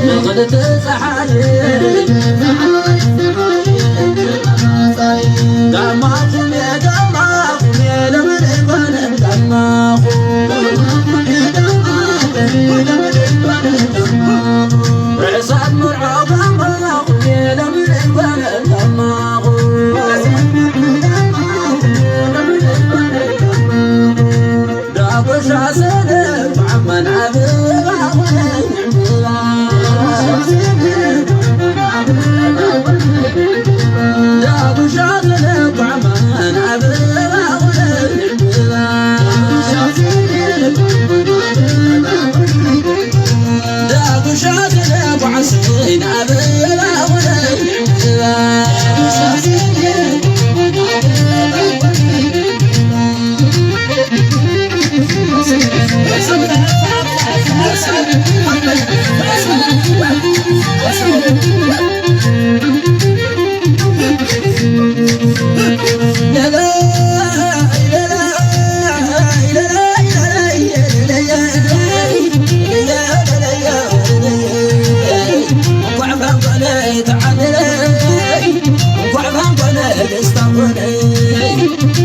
ንኽልተ ፀሓይ ጋማኹም የጋማኹም የለምን ኣይኮነን ጋማኹም ርሕሳት መርዖ ጋማኹም የለምን ኣይኮነን ጋማኹም ዳጎሻ ሰነ ጓዕማን ኣበባ ኾነ ዕምብባ። ዳጎሻ ሰነ ጓዕማን ኣበባ ኾነ ዕምብባ። ዳጉሻ ተጓዕሰ ናብ ላዕሊ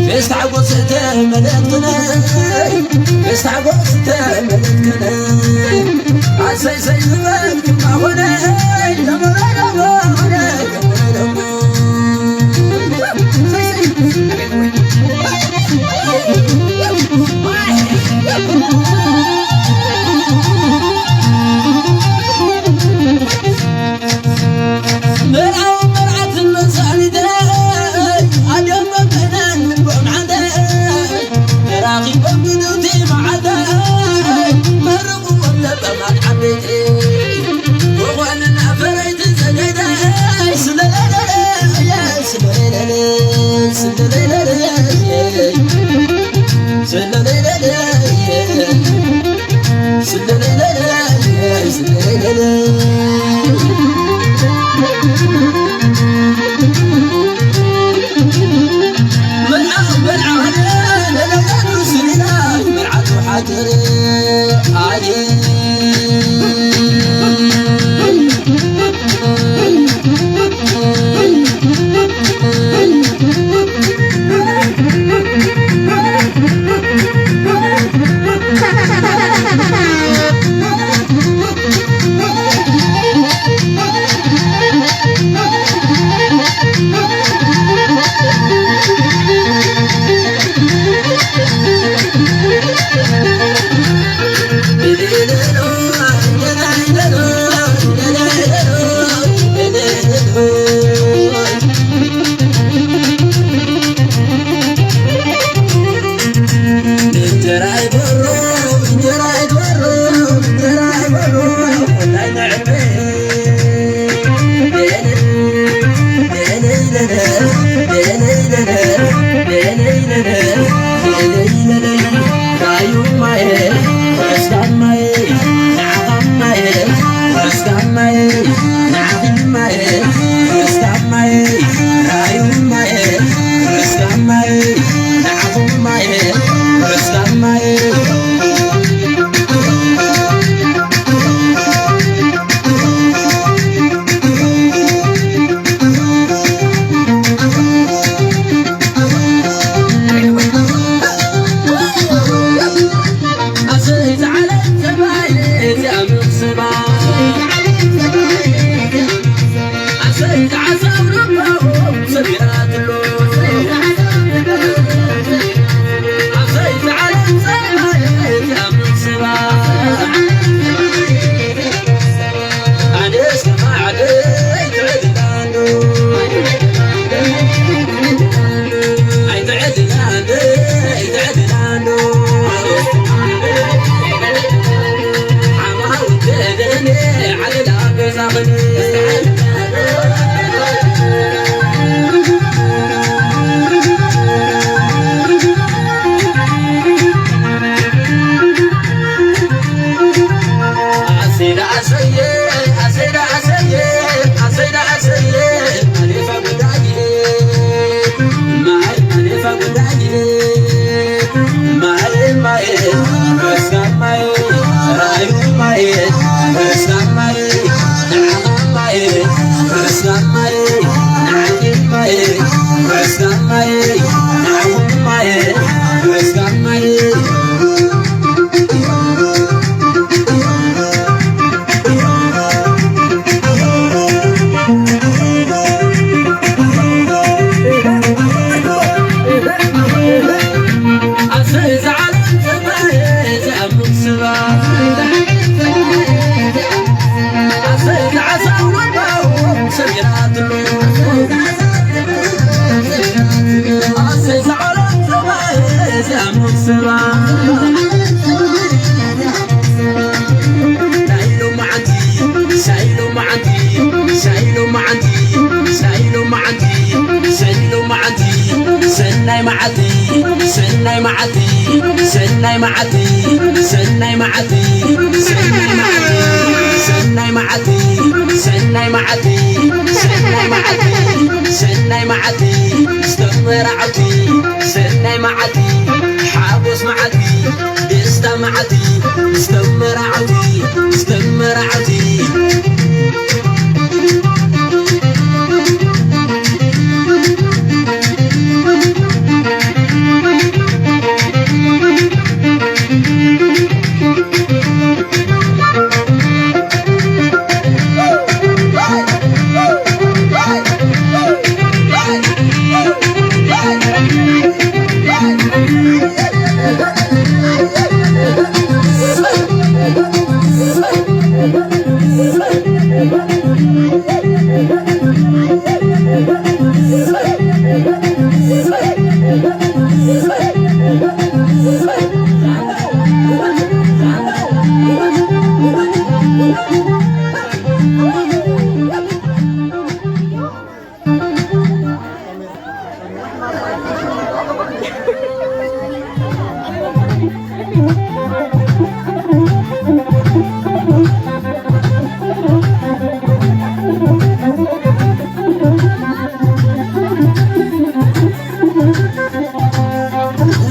ፌስታ ጎስ ተመለጥክነ ፌስታ ጎስ ተመለጥክነ ኣሰይሰይ ዝበልክማ ኾነ መርዓውን መርዓትን መሳኒተይ ኣድዮም በበናን ምንጎም ዓንተይ ተራኺቦም ብድውቲ መዓልተይ መርቕዎም ለበማት ዓበይቲ ወጓንና ፈረይቲ ዘገዳይ ስለለለለይ ስለለለለይ ስለለለለይ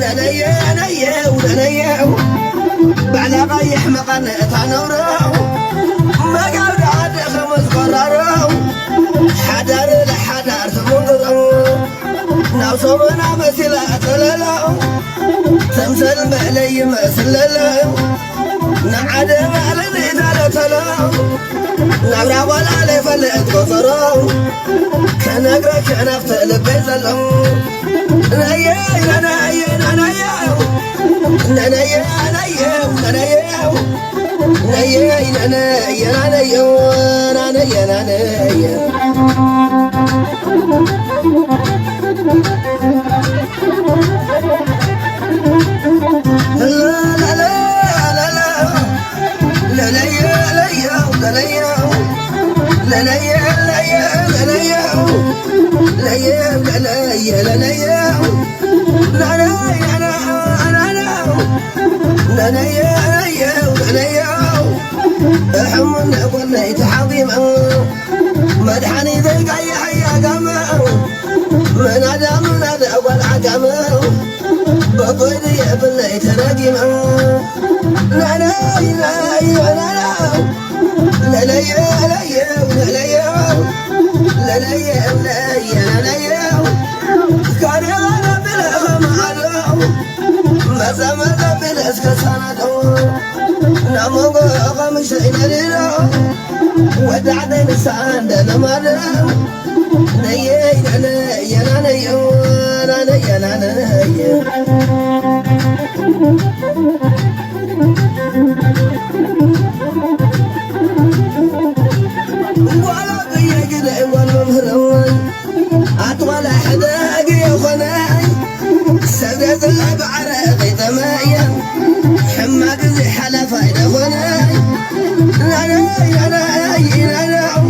ነነየ ነየው ነነየው ባዕላ ቀይሕ መቐን እታ ነውረው መጋብ ደዓደ ኸመዝቆራረው ሓዳር ለሓዳር ትምንግረው ናብ ሶመና መሲላ ተለለው ተምሰል መእለይ መስለለው ንዓደ ማዕልን እታለተለው ናብራ ጓላ ለይፈልጥ ቆጸረው ከነግረክ ናፍተ ልበይ ዘሎ ናየ ናናየ ናናየ ናናየ ናናየ ናናየ ናናየ ናናየ ናናየ ናናየ ሕሙን ጎነይ ተሓቂመ መድሓኒተይ ቀይሐያ ጋመ መናዳ መናዳ ጓል ዓጋመ በጎይዲ የብለይ ተረጊመ ናናይ ናይ ናና ለለየ ለየ ለለየ ለለየ ለየ ለለየ ካደራ ብለኸ መዓሎ መጸ መጸ ብለ እስከ ሳናዶ ናሞጎ ቐምሸ ይነድዶ ወዳዕተይ ንሳ እንደለማደ ነየይ ነነየ ናነየ ናነየ ናነየ ጓላ ብየ ግደ ጓል መምህረወይ ኣትዋላ ሕደግ የኾነይ ሰብ ዘላ ብዓረ ቂጠመየ ሕማቅ እዚ ሓላፋይ ደኾነይ ናነይ ናነይ ናነው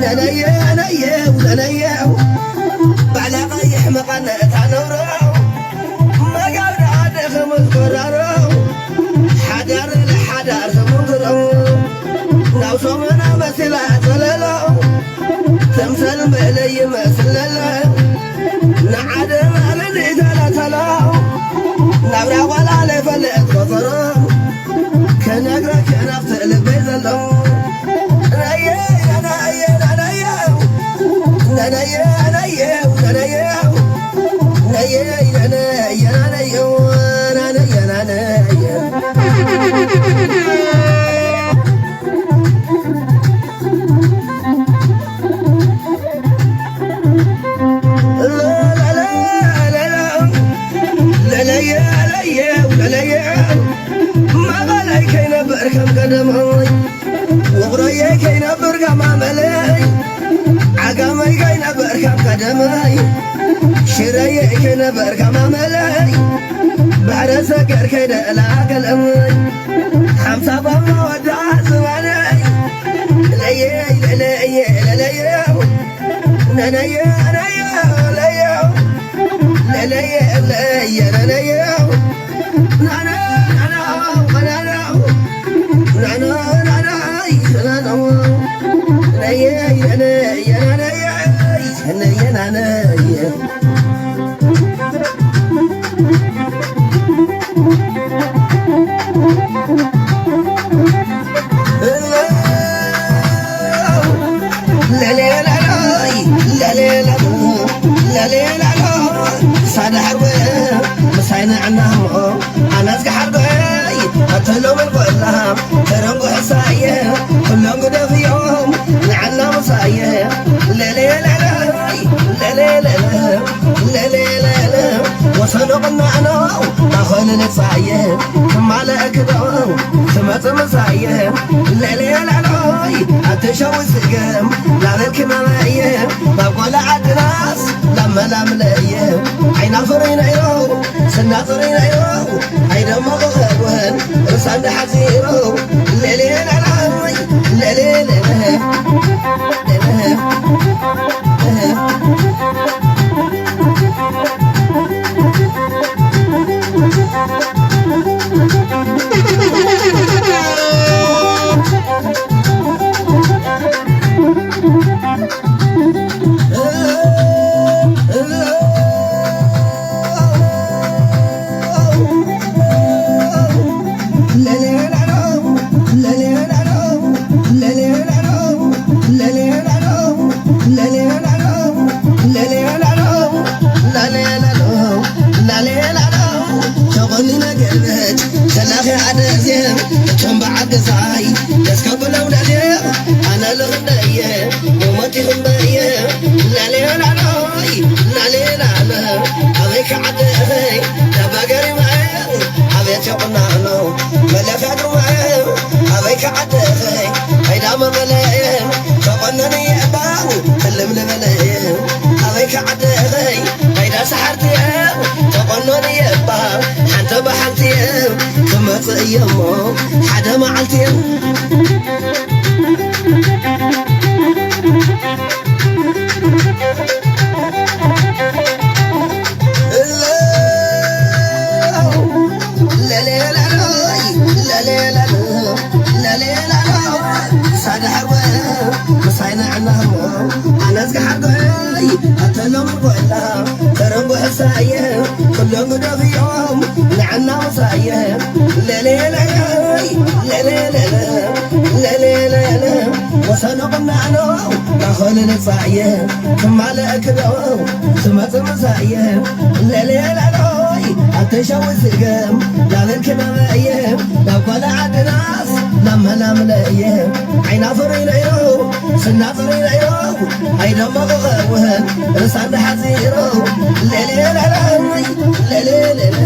ናነየ ናነየው ናነየው ባዕላ ቀይሕ መቐነ እታ ነውረው መጋብ ደዓደ ኸመዝኮራረው ሓዳር ንሓዳር ተመንግረው ናብ ሶመና መሲላ ተለለው ተምሰል መእለይ ይመስለለ ንዓደ ማዕልን ይተለተሎ ናብራ ጓላ ለይፈልጥ ቆጸሮ ከነግረክ ናፍቲ ልበይ ዘሎ ናየ ናናየ ናናየ ናናየ ናየ ናናየ ናየ ናናየ ናናየ ናናየ ናናየ ለለየ ለየ ለለየ ማባላይ ከይነብር ከም ቀደመይ ውቕረየ ከይነብር ጋማመለይ ዓጋመይ ከይነብር ከም ቀደመይ ሽረየ ከይነብር ጋማመለይ ባሕረ ሰገር ከይደ ላገለመይ ሓምሳ ባማ ወዳ ዝባነይ ለየ ለለየ ለለየ ነነየ ነየ ለየ ለለየ ለየ ነነየ ናና ናና ናና ናና ናና ናና ነየ ነየ ነየ ነየ ናነየ ለሌላሎይ ለሌላሎ ለሌላሎ ሳዳሕርጎ ምሳይ ንዕናሞ ኣናዝካ ሓርጎይ ኣተሎ መልቆላ ተረንጎ ሕሳየ ኩሎም ግደፍዮም ንዓና ምሳየ ለሌላሎይ ለሌላሎ ለሌላሎ ወሰዶ ቅናዕኖ ኣኸሉ ንጻየ ትማለእክዶ ትማ ጽምሳየ ለሌላሎይ ኣተሻው ስገም ላበልክ ማማየ ናብ ቆላ ዓድናስ ላመላምለየ ዓይና ፍሪ ነይሮ ስና ጽሪ ነይሮ ኣይደሞ ኸወን ርሳን ሓዚሮ ለሌላሎይ ለሌለለ ተቆኒነ ገበት ተላኺ ዓደዜ እቶም በዓል ገዛይ ደስከብሎም ደልየ ኣነ ልኽንደየ ሞሞቲ ክንደየ ላሌላሎይ ላሌላለ ኣበይ ክዓደኸይ ዳባገሪማየ ኣቤት የቑናኖ መለካ ግርማየ ኣበይ ክዓደኸይ ኣይዳ መቐለየ ተቆነኒ የእባ ትልም ልበለየ ኣበይ ክዓደኸይ ኣይዳ ሰሓርትየ ተቆነኒ የእባ ሓንተ ብሓንትየ ክመጽእ እየሞ ሓደ መዓልትየ ሳድሕወ ምሳይ ንዕናሞ ኣነዝግሓርጎይ ኣተሎም ጎላ ተረንጎ ሕሳየ ኩሎም ግደፍዮም ንዕና ምሳየ ለሌለለይ ለሌለለ ለሌለለ ወሰኑ ቁናኖ ማኸሉ ንጻየ ትማለእክዶ ትመጽእ ምሳየ ለሌለሎይ ኣተሻዊ ስገም ላበልክ መመየ ናብ ጓለ ዓድናስ ናብ መላምለየ ዓይና ፍሩይ ነይሩ ስና ፍሩይ ነይሩ ኣይደሞ ክኸውን ርሳን ሓዚሩ ለሌለሎይ ለሌለለ